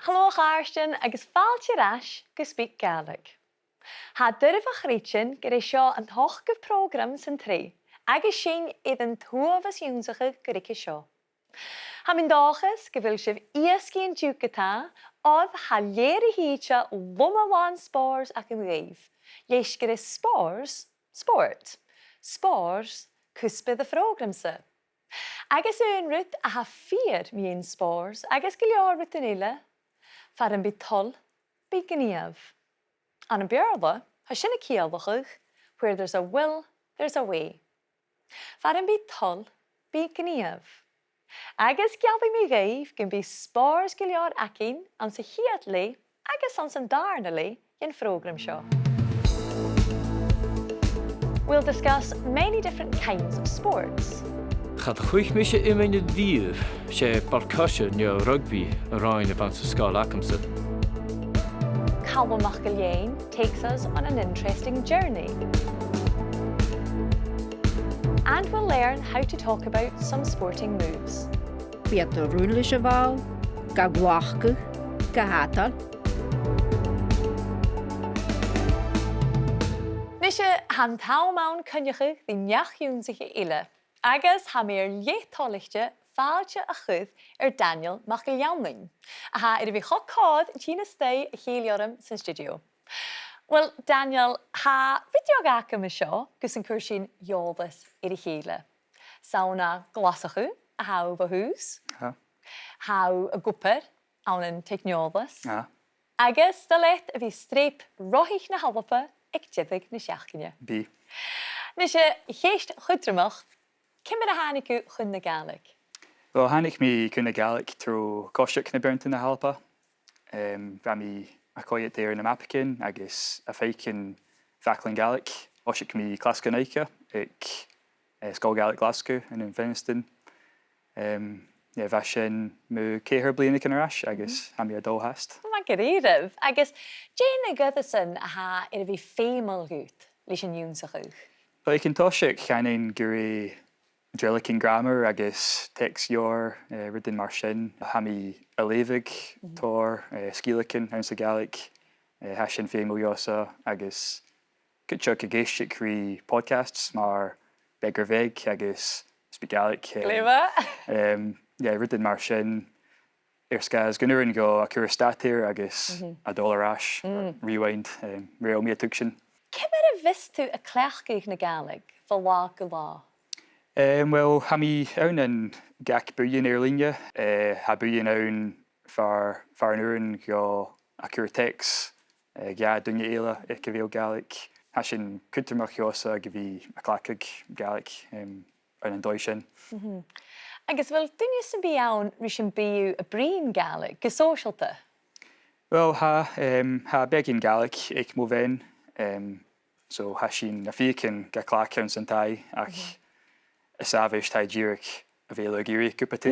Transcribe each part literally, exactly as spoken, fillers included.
Halò a chàirdean agus fàilte air ais gu SpeakGaelic. Tha e duilich a chreidsinn gur e seo an t-ochdamh prògram san t-sreath, agus sinn air an t-uabhas ionnsachadh gu ruige seo. Tha mi an dòchas gu bheil sibh èasgaidh an-diugh ge-tà, oir tha leth-uair a thìde loma-làn spòrs againn dhuibh, leis gur e spòrs, spòrs, spòrs cuspair a' phrògraim-sa. Agus aon rud a tha fìor mu dheidhinn spòrs agus gu leòr rudan eile, far am bi toil, bidh gnìomh. Ann am Beurla, tha sin a' ciallachadh, where there's a will, there's a way. Far am bi toil, bidh gnìomh. Agus geallaidh mi dhuibh gum bi spòrs gu leòr againn anns a' chiad leth agus anns an dàrna leth dhen phrògram seo. We'll discuss many different kinds of sports. Cha do chluich mise iomain a-riamh, 's e ball-coise no rugbaidh a rinn mi a bh' anns an sgoil agamsa. Calum MacIlleathain takes us on an interesting journey. And we'll learn how to talk about some sporting moves. Bidh iad a' rùn leis a' bhall, ga ghlacadh, ga thadhal. Nise, tha an t-àm ann coinneachadh ri neach-ionnsachaidh eile, agus tha mi air leth toilichte fàilte a chur air Daniel MacIlleathain, a tha air a bhith cho còir tighinn a-steach a chèilidh orm san stiùidio. Uill, Daniel, tha rud beag agam an seo gus an cuir sinn eòlas air a chèile. 'S ann à Glaschu a tha thu bho thùs. Tha. Tha thu ag obair ann an teicneòlas. Tha. Agus 's toil leat a bhith a' streap rothaich na h-Alba aig deireadh na seachdain. Bidh. Nise, a' cheist chudromach, ciamar a thàinig thu chun na Gàidhlig? Uill, thàinig mi chun na Gàidhlig tro coiseachd na beanntan a th' ann an Alba. Em, bha mi a' coimhead air na mapaichean agus a' faicinn faclan Gàidhlig. Thòisich mi clas gun oidhche aig, eh, Sgoil Ghàidhlig Ghlaschu ann am Finnieston. Em, yeah, bha sin mu cheithir bliadhnaichean air ais agus tha mi a' dol fhathast. Math dha-rìribh. Agus dè na goireasan a tha air a bhith feumail dhut leis an ionnsachadh? Uill, aig an toiseach, chanainn gur e dreallagan gràmair agus teacs-leabhar, eh, rudan mar sin. Tha mi a' leughadh tòrr, eh, sgeulachdan anns a' Ghàidhlig, eh, tha sin feumail dhòmhsa, agus cuideachd ag èisteachd ri podcasts mar Beag air Bheag agus SpeakGaelic, eh, Glè mhath. Em, yeah, rudan mar sin. Air sgàth 's gun urrainn dhomh a chur an staidhre agus a dhol air ais, rewind, em, mura h-eil mi a' tuigsinn. Ciamar a bhios tu a' cleachdadh na Gàidhlig bho là gu là? Em, uill, tha mi ann an gach buidheann air-loidhne, eh, tha buidheann ann far, far an urrainn dhomh a chur teacs, eh, dha duine eile aig a bheil Gàidhlig. Tha sin cudromach dhòmhsa gu bhith a' cleachdadh Gàidhlig, em, ann an dòigh sin. Agus a bheil duine sam bith ann ris am bi thu a' bruidhinn Gàidhlig gu sòisealta? Uill, tha, em, tha beagan Gàidhlig aig mo bhean, em, so tha sinn a' feuchainn ga cleachdadh anns an taigh, ach as àbhaist tha i dìreach a' feitheamh ag iarraidh cupa tì,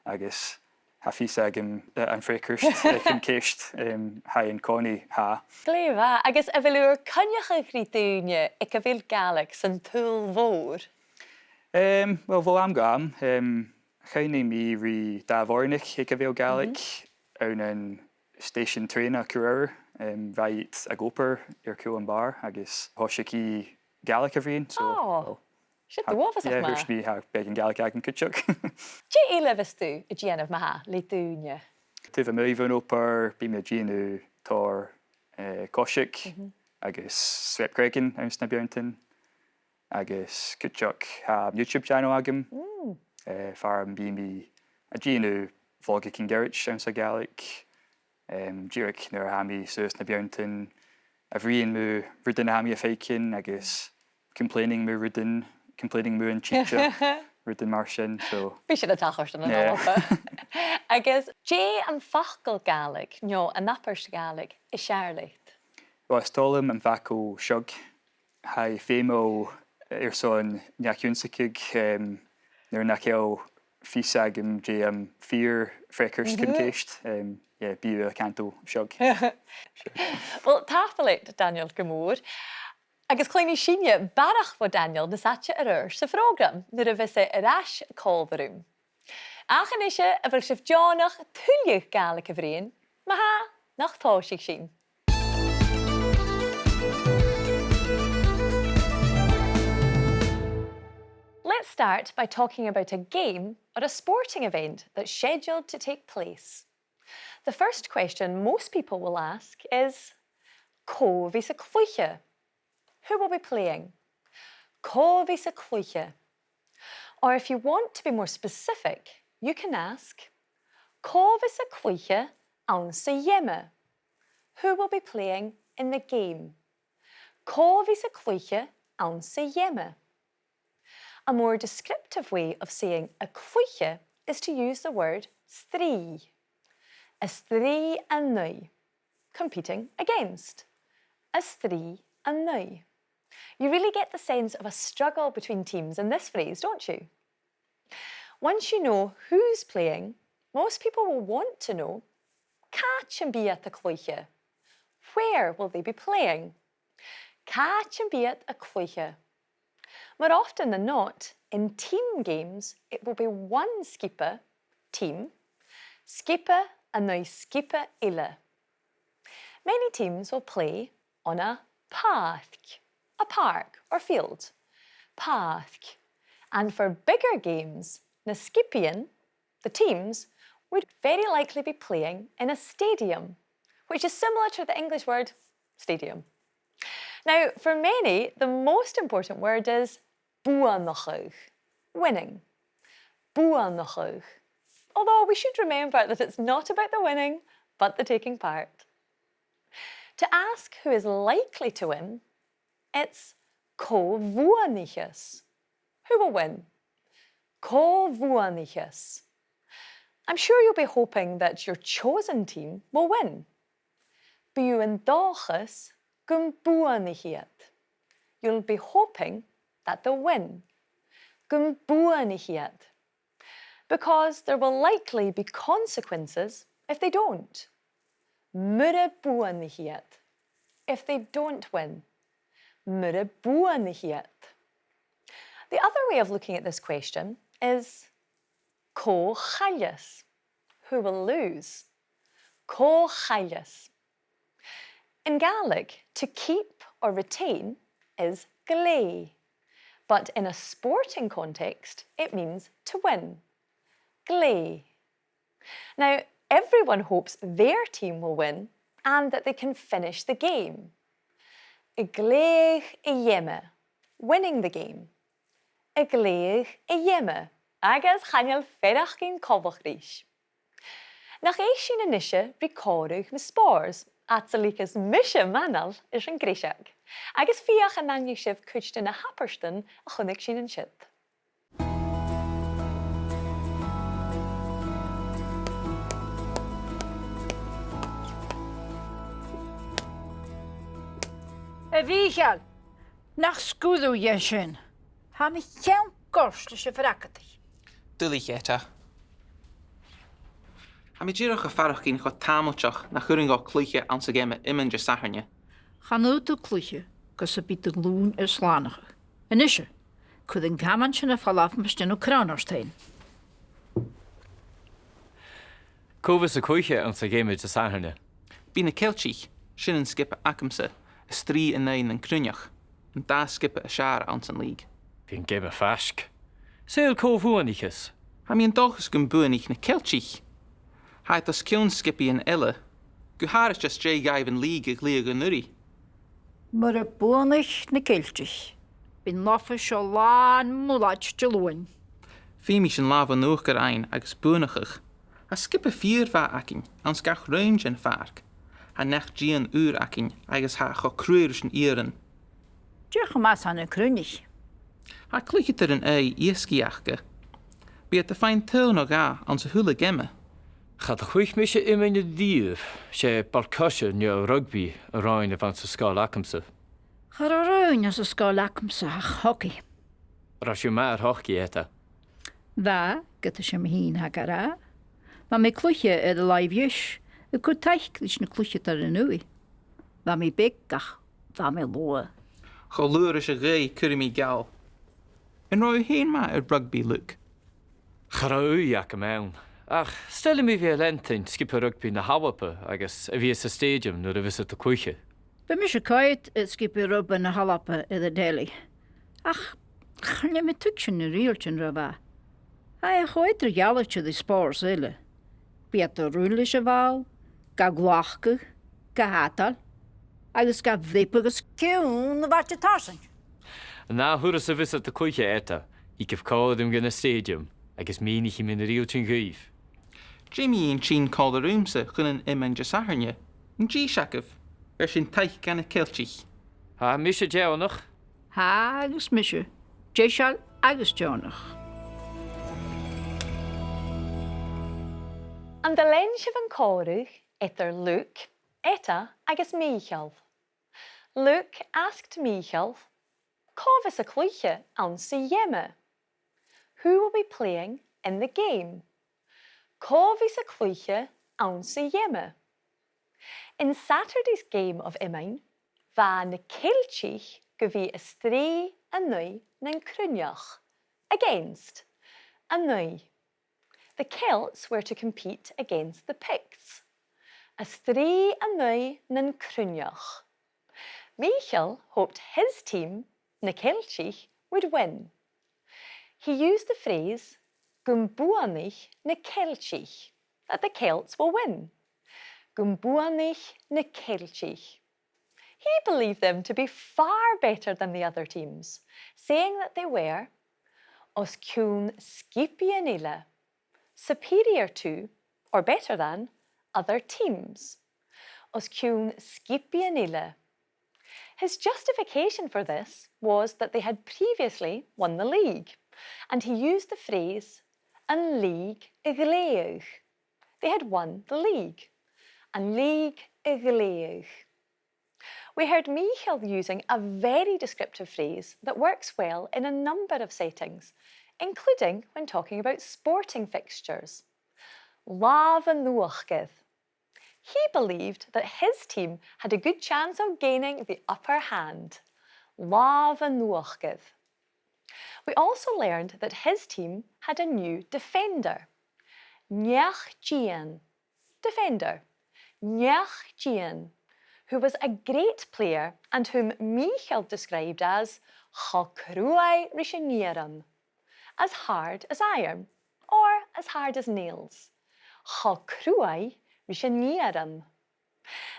agus tha fios agam, eh, an freagairt aig an cheist, em, tha i an-còmhnaidh tha. Glè mhath, agus a bheil thu air coinneachadh ri daoine aig a bheil Gàidhlig san t-saoghal mhòr? Em, uill, bho àm gu àm, em, choinnich mi ri dà bhoireannach aig a bheil Gàidhlig ann an stèisean trèana Cooraora, em, bha iad ag obair air cùl am bàr agus thòisich i Gàidhlig a bhruidhinn, so, oh, uill, sin uabhasach math. Yeah, thuirt mi, tha beagan Gàidhlig agam cuideachd. Dè eile a bhios tu a' dèanamh ma-thà le daoine? Taobh a-muigh bhon obair, bidh mi a' dèanamh tòrr, eh, coiseachd agus sreap creagan anns na beanntan. Agus cuideachd, tha YouTube channel agam, eh, far am bi mi a' dèanamh vlogaichean goirid anns a' Ghàidhlig. Em, dìreach nuair a tha mi suas na beanntan, a' bruidhinn mu rudan a tha mi a' faicinn agus complaining mu rudan, complaining mu an tidsear, rudan mar sin, so. Bidh sin a' tachairt ann an Alba. Agus dè am facal Gàidhlig, no an abairt Ghàidhlig, as fheàrr leat? Uill, is toil leam am facal siog. Tha e feumail airson neach-ionnsachaidh, em, nuair nach eil fios agam dè am fìor fhreagairt chun ceist, em, yeah, bidh mi a' cantainn siog. Uill, tapadh leat, Daniel, gu mòr. Agus cluinnidh sinne barrachd bho Daniel nas fhaide air adhart sa phrògram nuair a bhios e air ais còmhla rium. Ach a-nise, a bheil sibh deònach tuilleadh Gàidhlig a bhruidhinn, Nach tòisich sinn? Let's start by talking about a game or a sporting event that's scheduled to take place. The first question most people will ask is, cò bhios a' cluiche? Who will be playing? Cò bhios a' cluiche? Or if you want to be more specific, you can ask, cò bhios a' cluiche anns a' gheama? Who will be playing in the game? Cò bhios a' cluiche anns a' gheama? A more descriptive way of saying a' cluiche is to use the word strì. A' strì an aghaidh, competing against. A' strì an aghaidh. You really get the sense of a struggle between teams in this phrase, don't you? Once you know who's playing, most people will want to know, càit am bi iad a' cluiche? Where will they be playing? Càit am bi iad a' cluiche? More often than not, in team games, it will be one sgioba, team, sgioba an aghaidh sgioba eile. Many teams will play on a pàirc, a park or field. Pàirc. And for bigger games, na sgiobaidhean, the teams, would very likely be playing in a stadium, which is similar to the English word stadium. Now, for many, the most important word is buannachadh, winning. Buannachadh. Although we should remember that it's not about the winning, but the taking part. To ask who is likely to win, it's cò bhuannaicheas. Who will win? Cò bhuannaicheas. I'm sure you'll be hoping that your chosen team will win. Bidh thu an dòchas gum buannaich iad. You'll be hoping that they'll win. Gum buannaich iad. Because there will likely be consequences if they don't. Mura buannaich iad. If they don't win. Mura buannaich iad. The other way of looking at this question is cò chailleas? Who will lose? Cò chailleas? In Gaelic, to keep or retain is glèidheadh, but in a sporting context, it means to win. Glèidheadh. Now, everyone hopes their team will win and that they can finish the game. A' glèidheadh a' gheama, winning the game. A' glèidheadh a' gheama, agus chan eil faireachdainn coltach ris. Nach èist sinn a-nise ri còmhradh mu spòrs, fhad 's a leigeas mise m' anail air an greiseag, agus feuch an aithnich sibh cuid de na h-abairtean a chunnaic sinn an siud. A Mhìcheil, nach sguir thu dheth sin? Tha mo cheann goirt leis a' bhragadaich. Duilich, Etta. Tha mi dìreach a' faireachdainn cho tàmailteach nach urrainn dhomh cluiche anns a' gheama iomain Disathairne. Chan fhaod thu cluiche gus am bi do ghlùin air slànachadh. A-nise, cuir an caman sin air falbh mus dèan thu cron ort fhèin. Cò bhios a' cluiche anns a' gheama Disathairne? Bidh na Ceiltich, sin an sgioba agamsa, a' strì an aghaidh nan Cruithneach, an dà sgioba as fheàrr anns an lìog. Bidh an geama faisg. Saoil cò bhuannaicheas? Tha mi an dòchas gum buannaich na Ceiltich. Tha iad os cionn sgiobaidhean eile, gu h-àraid às dèidh dhaibh an lìog a ghlèidheadh an-uiridh. Mura buannaich na Ceiltich, bidh an oifis seo làn mullaid Diluain. Feumaidh sinn làmh an uachdair fhaighinn agus buannachadh. Tha sgioba fìor mhath againn anns gach raon den phàirc. Tha neach-dìon ùr againn agus tha e cho cruaidh ris an iarann. Dè cho math 's a tha na Cruithneach? Tha cluicheadairean aghaidh iasgaich aca. Bidh iad a' faighinn tadhal no dhà anns a h-uile geama. Cha do chluich mise iomain a-riamh, 's e ball-coise no rugbaidh a' roghainn a bh' anns an sgoil agamsa. Cha robh roghainn anns an sgoil agamsa ach hocaidh. An robh sibh math air hocaidh, Etta? Bha, ged a 's e mi fhìn a tha ga ràdh. Bha mi a' cluiche air an làimh dheas, a' cur taic ris na cluicheadairean ùra. Bha mi beag ach bha mi luath. Cho luath ris a' ghaoth, cuiridh mi geall. An robh thu fhèin math air rugbaidh, Luke? Cha robh ùidh agam ann, Ach 's toil leam a bhith a' leantainn sgioba rugbaidh na h-Alba agus a bhith san stadium nuair a bhios iad a' cluiche. Bha mise cuideachd aig sgioba rugbaidh na h-Alba air an telly. Ach chan eil mi a' tuigsinn na riaghailtean ro mhath. Tha e cho eadar-dhealaichte ri spòrs eile. Bidh iad a' ruith leis a' bhall, ga ghlacadh, ga h-adal, agus ga bhreabadh os cionn a' bhaile tarsainn. An ath thuras a bhios iad a' cluiche eadar, thigibh còmhla rium dhan an stadium agus mìnichidh mi na riaghailtean dhuibh. Dè mu dheidhinn tighinn còmhla riumsa chun an iomain Disathairne? An dithis agaibh? Bheir sinn taic dha na Ceiltich. Tha mise deònach. Tha agus mise. Deiseil agus deònach. An do lean sibh an còmhradh eadar Luke, Etta agus Mìcheal? Luke asked Mìcheal, "Cò bhios a' cluiche anns a' gheama?" Who will be playing in the game? Cò bhios a' cluiche anns a' gheama? In Saturday's game of iomain, bha na Ceiltich gu bhith a' strì an aghaidh nan Cruithneach. Against. An aghaidh. The Celts were to compete against the Picts. A' strì an aghaidh nan Cruithneach. Mìcheal hoped his team, na Ceiltich, would win. He used the phrase, "Gum buannaich na Ceiltich," that the Celts will win. Gum buannaich na Ceiltich. He believed them to be far better than the other teams, saying that they were os cionn sgiobaidhean eile, superior to, or better than, other teams. Os cionn sgiobaidhean eile. His justification for this was that they had previously won the league, and he used the phrase, "An lìg a ghlèidheadh." They had won the league. An lìg a ghlèidheadh. We heard Mìcheal using a very descriptive phrase that works well in a number of settings, including when talking about sporting fixtures. Làmh an uachdair. He believed that his team had a good chance of gaining the upper hand. Làmh an uachdair. We also learned that his team had a new defender. Neach-dìon. Defender. Neach-dìon, who was a great player and whom Mìcheal described as cho cruaidh ris an iarann. As hard as iron, or as hard as nails. Cho cruaidh ris an iarann.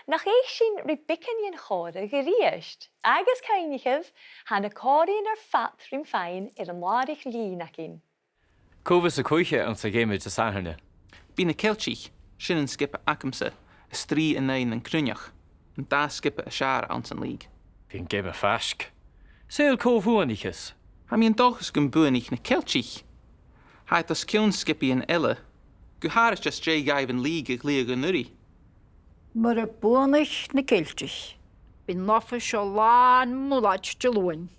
Nach fhaic sinn ri beagan dhen chòmhradh a-rithist, agus cuimhnichibh, tha na còmhraidhean air fad rim faighinn air an làrach-lìn againn. Cò bhios a' cluiche anns a' gheama Disathairne? Bidh na Ceiltich, sin an sgioba agamsa, a' strì an aghaidh nan Cruithneach, an dà sgioba as fheàrr anns an lìg. Bidh an geama faisg. Saoil cò bhuanaicheas? Tha mi an dòchas gum buannaich na Ceiltich. Tha iad os cionn sgiobaidhean eile, gu h-àraidh às dèidh dhaibh an lìg a ghlèidheadh an-uiridh. Mura buannaich na Ceiltich, bidh an oifis seo làn mullait Diluain.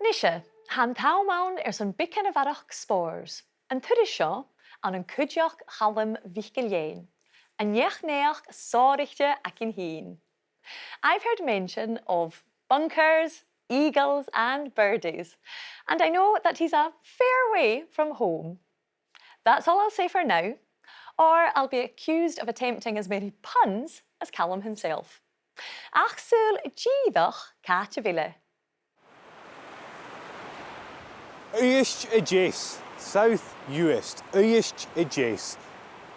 Nise, tha an t-àm ann airson beagan a bharrachd spòrs. An turas seo, ann an cuideachd Chaluim MhicIllEathain, an neach-naidheachd sònraichte againn fhìn. I've heard mention of bunkers, eagles and birdies, and I know that he's a fair way from home. That's all I'll say for now, or I'll be accused of attempting as many puns as Calum himself. Ach saoil dìreach càit a bheil e. Uibhist a Deas, South Uist, Uibhist a Deas.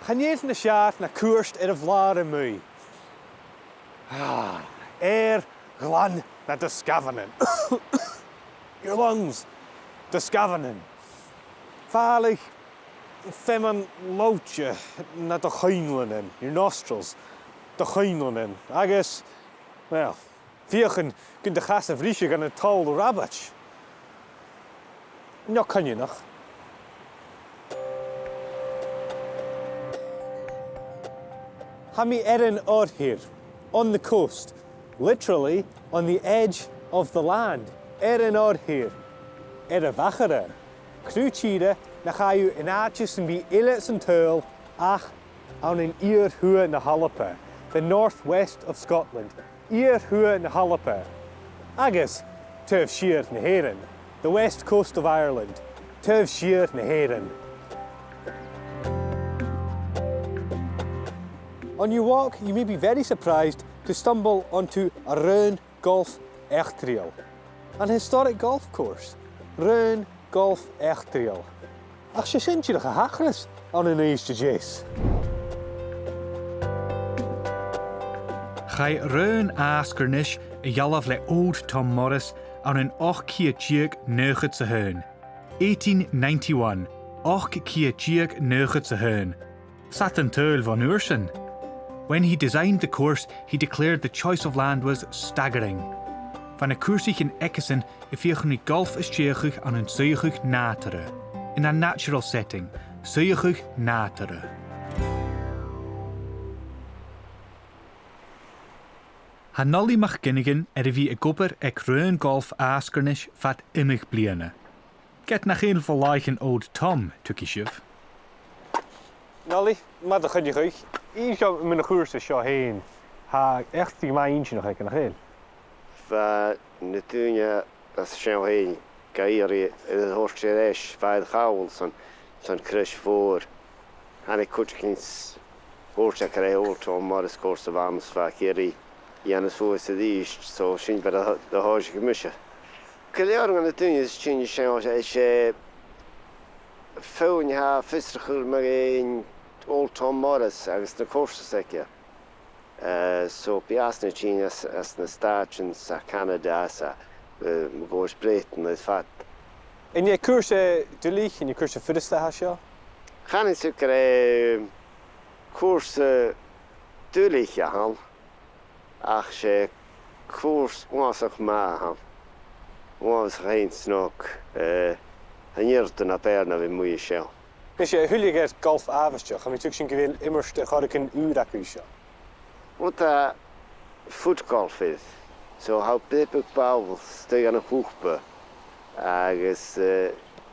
Chan eil nas fheàrr na cuairt air a' bhlàr a-muigh. Ah, air ghlan nad sgamhanan. Your lungs, do sgamhanan. Fàileadh feamainn làidir nad choinnleanan, your nostrils, do choinnleanan. Agus, well, feuch gun do chas a' bhriseadh ann an toll rabaid. No coineanach. Tha mi air an oirthir, on the coast, literally on the edge of the land, air an oirthir, air a' mhachaire. Cruth-tìre nach fhaigh thu an àite sam bith eile san t-saoghal ach ann an iar-thuath na h-Alba, the northwest of Scotland, iar-thuath na h-Alba, agus taobh siar na h-Èireann, the west coast of Ireland. Taobh siar na h-Èireann. On your walk, you may be very surprised to stumble onto Raon Golf Eachdraidheil, an historic golf course, Raon Golf Eachdraidheil. Ach 's e sin dìreach a thachras ann an Uibhist a Deas. Chaidh Raon Asgairnis a dhealbh le Old Tom Morris ann an ochd ceud deug naochad 's a h-aon. Eighteen ninety-one, ochd ceud deug naochad 's a h-aon. 'S iad an t-saoghal bhon uair sin. When he designed the course, he declared the choice of land was staggering. Bha na cùrsaichean aigesan a' feuchainn ri golf a stèidheachadh ann an suidheachadh nàdarra. In a natural setting, suidheachadh nàdarra. Tha Nollaig MacFhionghain air a bhith ag obair aig Raon Golf Asgairnis fad iomadh bliadhna. Ged nach eil bho làithean Old Tom, tuigidh sibh. Nollaig, math do chuideachadh. Innsidh seo mun a' chùrsa seo fhèin. Tha eachdraidh math inntinneach aige, nach eil? Bha na daoine às an seo fhèin ga iarraidh air a thoirt air ais, bha iad a' call son, son Crois Mhòr. Thàinig cuideigin 's thuirt e gur e Old Tom Morris a' chùrsa a bh' ann, is bha e ag iarraidh a dhèanamh suas a-rithist, so sin far an do thòisich mise. Gu leòr de na daoine as sine an seo, 's e feadhainn a tha fiosrachail mu dheidhinn Old Tom Morris agus na courses aige. Eh, so bidh iad a' tighinn às, às na Stàitean, às a' Chanada, às a', eh, mu Ghàidhealtachd Bhreatainn air fad. An e cùrsa duilich, an e cùrsa furasta a tha seo? Chanainn-sa gur e cùrsa duilich a th' ann, ach 's e cùrsa uabhasach math a th' ann. Uabhasach fhèin snog, eh, chan eil duine a' Bheurla a bhith a-muigh an seo. Nise, a thuilleadh air golf àbhaisteach, tha mi a' tuigsinn gu bheil iomairt air choreigin ùr agaibh an seo. Well, tha foot golf ann. So tha thu a' breabadh ball a-staigh ann an cupa agus, eh,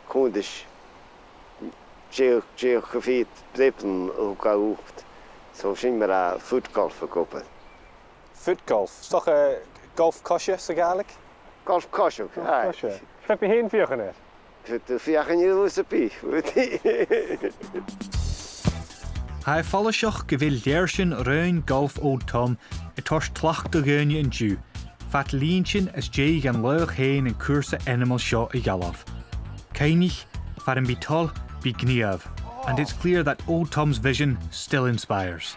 cunntais deich, deich gu fichead breaban a thug a dh'fhaicinn. So sin mar a tha foot golf ag obair. Foot golf. 'S dòcha golf coise sa Ghàidhlig? Golf coise, aye. Golf coise. Feuch mi fhèin feuchainn air. Feuch thu feuchainn air a-bhos a' bhìdh. Tha e follaiseach gu bheil lèirsinnean Raon Golf Old Tom a' toirt tlachd do dhaoine an-diugh, fad linntean às dèidh dhan laoch fhèin an cùrsa ainmeil seo a dhealbh. Cuimhnich, far am bi toil, bidh gnìomh, and it's clear that Old Tom's vision still inspires.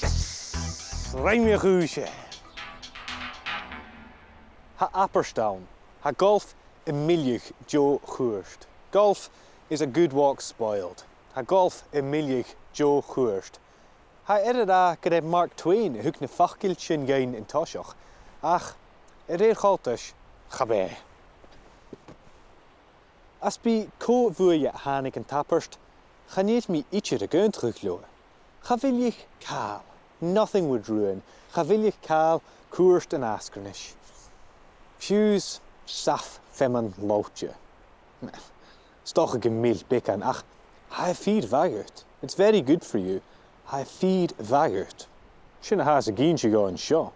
Yes! Rinn mi a' chùis. Tha abairt ann. Tha golf a' milleadh deagh chuairt. Golf is a good walk spoiled. Tha golf a' milleadh deagh chuairt. Tha e air a ràdh gur e Mark Twain a thug na faclan sin dhuinn an toiseach, ach a rèir choltais, cha b' e. Às bith cò bhuaithe a thàinig an t-abairt, chan eil mi idir ag aontachadh leotha. Cha mhilleadh càil, nothing would ruin, cha mhilleadh càil cuairt an Asgairnis. Fiù 's saf feamainn lobhte. 'S dòcha gum mill beagan, ach tha e fìor mhath dhut. It's very good for you. Tha e fìor mhath dhut. Sin a thathas ag innse dhomh an seo.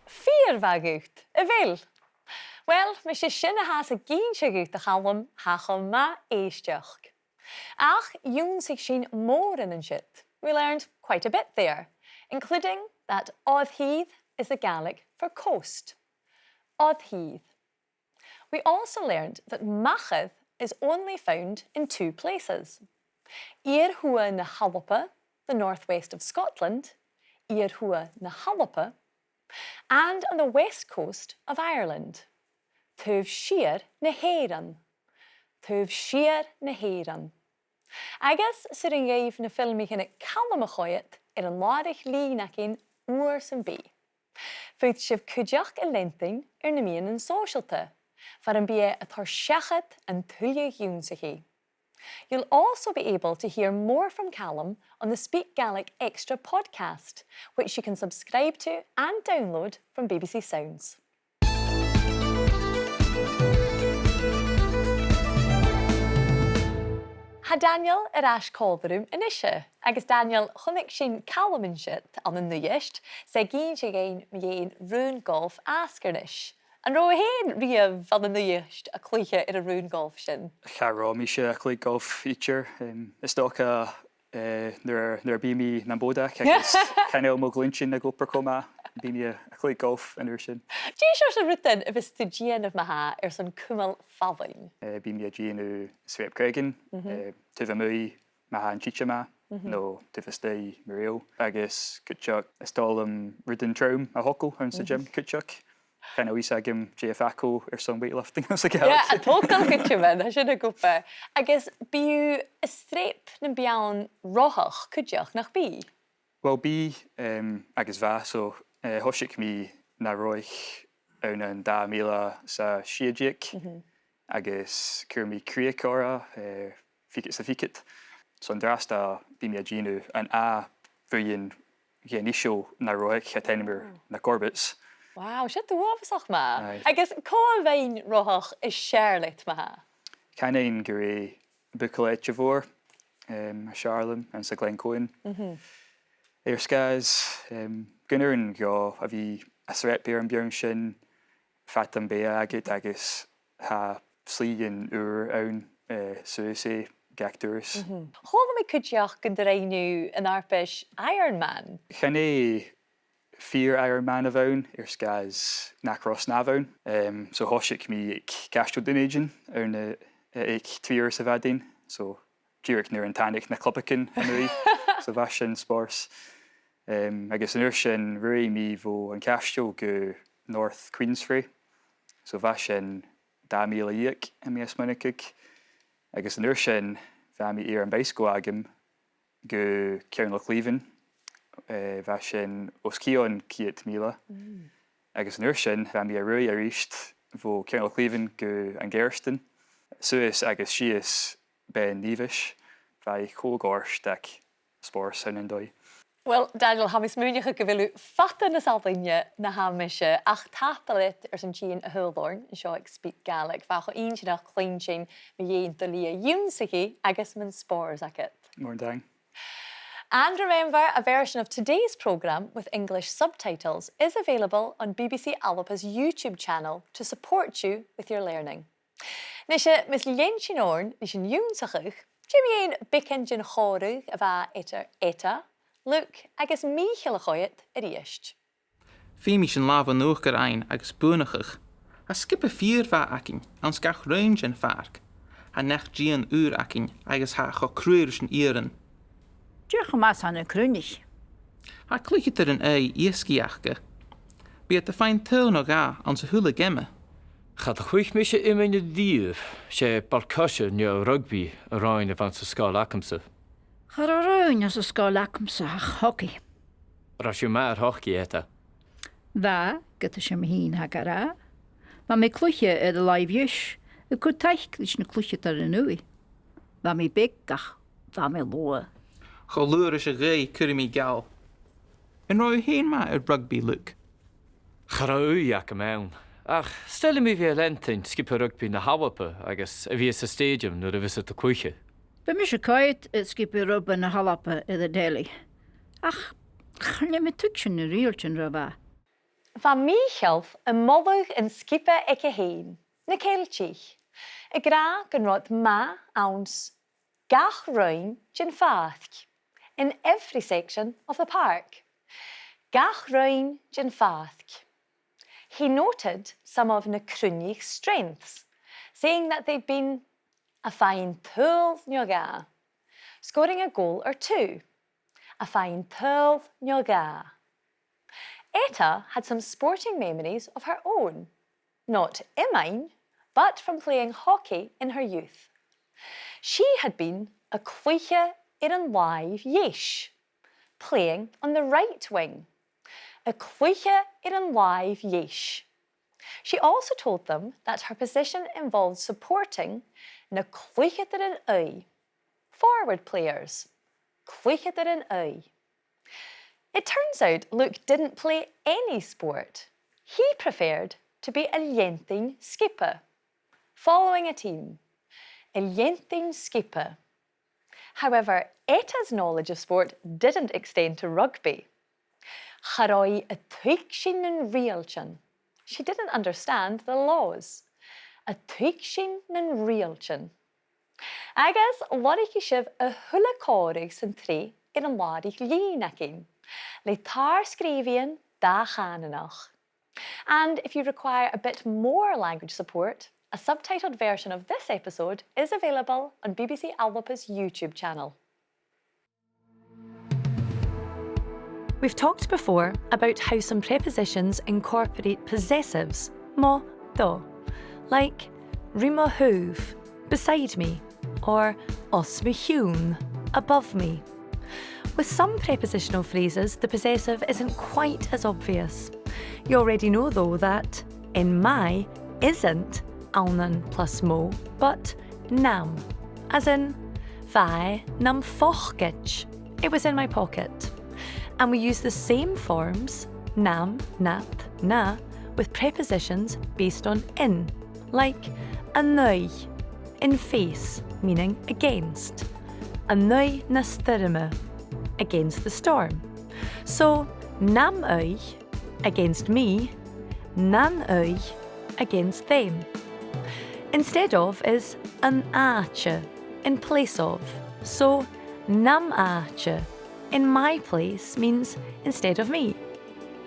Fìor mhath dhut, a bheil? Well, mas e sin a thathas ag innse dhut, a Chaluim, tha e cho math èisteachd. Ach dh'ionnsaich sinn mòran an siud. We learned quite a bit there, including that oir-thìr is the Gaelic for coast. Oir-thìr. We also learned that machair is only found in two places. Iar-thuath na h-Alba, the northwest of Scotland, iar-thuath na h-Alba, and on the west coast of Ireland. Taobh siar na h-Èireann. Taobh siar na h-Èireann. Agus 's urrainn dhuibh na filmichean aig Calum a choimhead air an làrach-lìn againn uair sam bith. Faodaidh sibh cuideachd a leantainn air na meadhanan sòisealta, far am bi e a' toirt seachad an tuilleadh ionnsachaidh. You'll also be able to hear more from Calum on the Speak Gaelic Extra podcast, which you can subscribe to and download from B B C Sounds. Tha Daniel air ais còmhla rium a-nise, agus Daniel, chunnaic sinn Calum an siud ann an Uibhist, 's e ag innse dhuinn mu dheidhinn Raon Golf Asgairnis. An robh thu fhèin a-riamh ann an Uibhist a' cluich air an raon golf sin? Cha robh mise a' cluich golf idir. Em, is dòcha, eh, nuair, nuair a bha mi nam bodach agus chan eil mo ghluinntinn ag obair cho math, bha mi a' cluich golf an uair sin. Dè seòrsa rudan a bhios tu a' dèanamh ma-thà airson cumail fallain? Eh, bha mi a' dèanamh sreap creagan, eh, taobh a-muigh ma tha an t-sìde math, no taobh a-staigh mura h-eil. Agus cuideachd, is toil leam rudan trom a thogail anns a' gym cuideachd. Chan eil fhios agam dè am facal airson weightlifting anns a' Ghàidhlig. Yeah, a' togail cuideachd, tha sin gu math. Agus bidh thu a' sreap nam beann rothach cuideachd, nach bi? Well, bidh, em, agus bha, so, eh, thòisich mi na rothach ann an dà mhìle 's a sia deug, agus chuir mi crìoch orra, eh, fichead 's a fichead. So an-dràsta bidh mi a' dèanamh an ath bhuidheann dhen fhiosal na rothach, tha e ainmeil na Corbetts. Wow, sin uabhasach math. Aye. Agus cò am beinn rothach as fheàrr leat ma-thà? Chanainn gur e Buachaille Eite Mhòr, em, as fheàrr leam, anns a' Ghleann Comhann. Air sgàth 's, em, gun urrainn dhomh a bhith a' sreap air a' bheinn sin fad am beatha agad agus tha slighean ùra ann, eh, suas air gach turas. Chuala mi cuideachd gun do rinn thu an fharpais Ironman. Chan e fìor Ironman a bh' ann, air sgàth 's nach robh snàmh ann. Em, so thòisich mi aig Caisteal Dhùn Èideann ann an, eh, aig trì uairean sa mhadainn. So dìreach nuair a thàinig na clubagan a-muigh, so bha sin spòrs. Em, agus an uair sin ruith mi bho an Caisteal gu North Queensferry. So bha sin dà mhìle dheug, tha mi a' smaoineachadh. Agus an uair sin, bha mi air am baidhsagal agam gu Ceann Loch Lìobhann, eh, bha sin os cionn ceud mìle. Agus an uair sin, bha mi a' ruith a-rithist bho Ceann Loch Lìobhann gu an Gearastan, suas agus sìos Beinn Nìomhais. Bha e cho goirt ach spòrs ann an dòigh. Well, Daniel, tha mi a' smaoineachadh gu bheil thu fada nas fhallaine na tha mise, ach tapadh leat airson tighinn a thaobh oirnn an seo aig SpeakGaelic. Bha e cho inntinneach cluinntinn mu dheidhinn do shlighe ionnsachaidh agus mun spòrs agad. Mòran taing. And remember, a version of today's programme with English subtitles is available on B B C Alba's YouTube channel to support you with your learning. Nise, mus lean sinn oirnn ris an ionnsachadh, dè mu dheidhinn beagan den chòmhradh a bh' eadar Etta, Luke agus Mìcheal a' coimhead a-rithist. Feumaidh sinn làmh an uachdair fhaighinn agus buannachadh. Tha sgioba fìor mhath againn anns gach raon den phàirc. Tha neach-dìon ùr againn agus tha e cho cruaidh ris an iarann. Dè cho math 's a tha na cruinnich? Tha cluicheadairean-aghaidh iasgaidh aca. Bidh iad a' faighinn tadhal no dhà anns a h-uile geama. Cha do chluich mise iomain a-riamh, 's e ball-coise no rugbaidh an roghainn a bh' anns an sgoil agamsa. Cha robh roghainn anns an sgoil agamsa ach hocaidh. An robh sibh math air hocaidh, Etta? Bha, ged a 's e mi fhìn a tha ga ràdh. Bha mi a' cluich air an làimh dheas, a' cur taic ris na cluicheadairean-ùra. Bha mi beag ach bha mi luath. Cho luath ris a' ghaoith cuiridh mi geall. An robh thu fhèin math air rugbaidh, Luke? Cha robh ùidh agam ann. Ach 's toil leam a bhith a' leantainn sgioba rugbaidh na h-Alba agus a bhith san stèidiam nuair a bhios iad a' cluiche. Bha mise a' coimhead air sgioba rugbaidh na h-Alba air an telly. Ach chan eil mi a' tuigsinn na riaghailtean ro mhath. Bha Mìcheal a' moladh an sgioba aige fhèin, na Ceiltich, ag ràdh gun robh iad math anns gach roinn den phàirc, in every section of the park. Gach roinn den phàirc. He noted some of na cruinneachaidh strengths, saying that they've been a' faighinn tadhal no dhà, scoring a goal or two, a' faighinn tadhal no dhà. Etta had some sporting memories of her own, not iomain, but from playing hockey in her youth. She had been a' cluiche air an làimh dheas, playing on the right wing. A' cluiche air an làimh dheas. She also told them that her position involved supporting na cluicheadairean-aghaidh, forward players, cluicheadairean-aghaidh. It turns out Luke didn't play any sport. He preferred to be a' leantainn sgioba, following a team. A' leantainn sgioba. However, Etta's knowledge of sport didn't extend to rugby. Cha robh i a' tuigsinn nan riaghailtean. She didn't understand the laws. An tuig sinn na riaghailtean? Agus lorgaidh sibh a h-uile còmhradh san t-sreath air an làraich-lìn againn, le tar-sgrìobhaidhean dà-chànanach. And if you require a bit more language support, a subtitled version of this episode is available on B B C Alba's YouTube channel. We've talked before about how some prepositions incorporate possessives, mo do, like ri mo thaobh, beside me, or os mo chionn, above me. With some prepositional phrases, the possessive isn't quite as obvious. You already know, though, that in my isn't ann an plus mo, but nam, as in, bha e nam phocaid. It was in my pocket. And we use the same forms, nam, nad, na, with prepositions based on in, like an aghaidh, in face, meaning against, an aghaidh na stoirme, against the storm. So, nam aghaidh, against me, nan aghaidh, against them. Instead of is an àite, in place of. So, nam àite, in my place, means instead of me,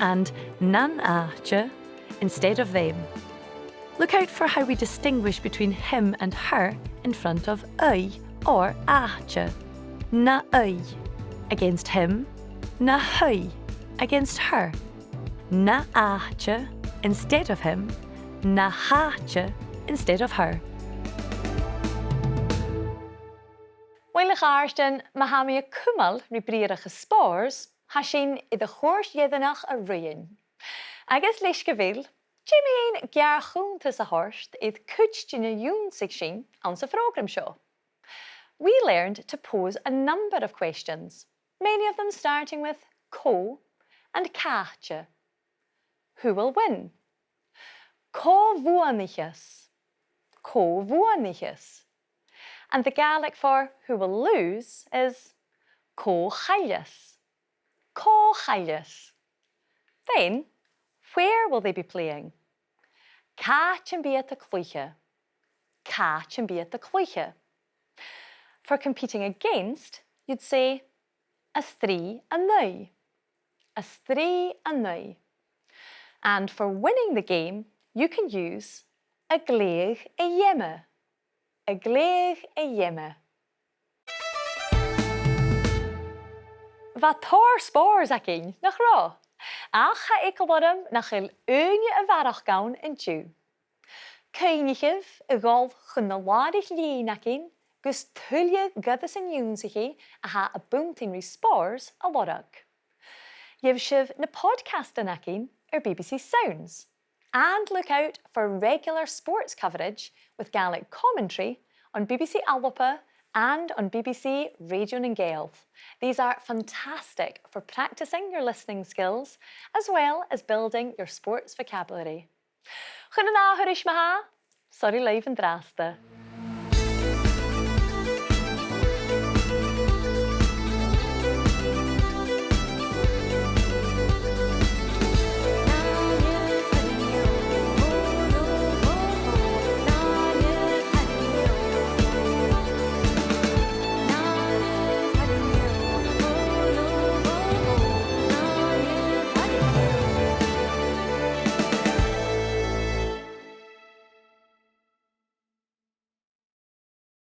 and nan àite, instead of them. Look out for how we distinguish between him and her in front of aghaidh or àite. Na aghaidh, against him, na h-aghaidh, against her. Na àite, instead of him, na h-àite, instead of her. Uill, a chàirdean, ma tha mi a' cumail ri briathrachas spòrs, tha sinn air a' chuairt dheireannach a ruighinn. Agus leis gu bheil, dè mu dheidhinn geàrr-chunntas a thoirt air cuid de na dh'ionnsaich sinn anns a' phrògram seo? We learned to pose a number of questions, many of them starting with cò and càite. Who will win? Cò bhuannaicheas? Cò bhuannaicheas? And the Gaelic for who will lose is cò chailleas? Cò chailleas? Then, where will they be playing? Càit am bi iad a' cluiche? Càit am bi iad a' cluiche? For competing against, you'd say a strì an aghaidh. A strì an aghaidh. And for winning the game, you can use a' gleidheadh a' gheama. A' gleidheadh a' gheama. Bha tòrr spòrs againn, nach robh? Ach tha eagal orm nach eil ùine a bharrachd ann an-diugh. Cuimhnichibh a dhol chun na làraich-lìn againn gus tuilleadh goireasan ionnsachaidh a tha a' buntainn ri spòrs a lorg. Gheibh sibh na podcastan againn air B B C Sounds. And look out for regular sports coverage with Gaelic commentary on B B C Alba and on B B C Radio nan Gàidheal. These are fantastic for practising your listening skills as well as building your sports vocabulary. Chun an ath thuras ma-thà, soraidh leibh an-dràsta.